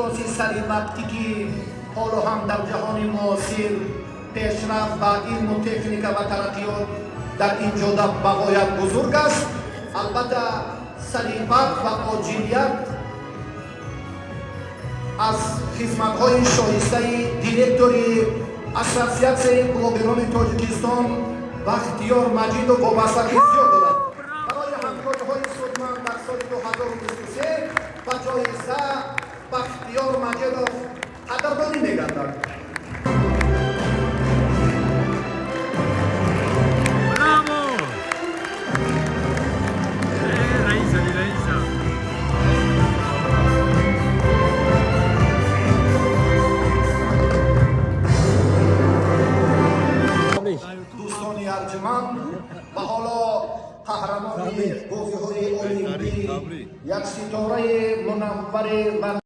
Инъикоси саривақтӣ, ки ҳоло ҳам дар ҷаҳони муосир пешрафт ба илму техника ва тараққиёт дар ин ҷода бағоят бузург аст. Албатта, саривақт ва оҷилият аз хизматҳои шоистаи директори Ассотсиатсияи блогерони Тоҷикистон Бахтиёр Маҷидов вобастагӣ зиёд дорад. Барои ҳамкориҳои судманд дар соли 2023 ба ҷоиза Бахтиёр Маҷидов қадрдонӣ мегардад. Браво! Раиса, Раиса. Дӯстони арҷуманд, ва ҳоло қаҳрамони бозиҳои олимпӣ, як ситораи мунаввари.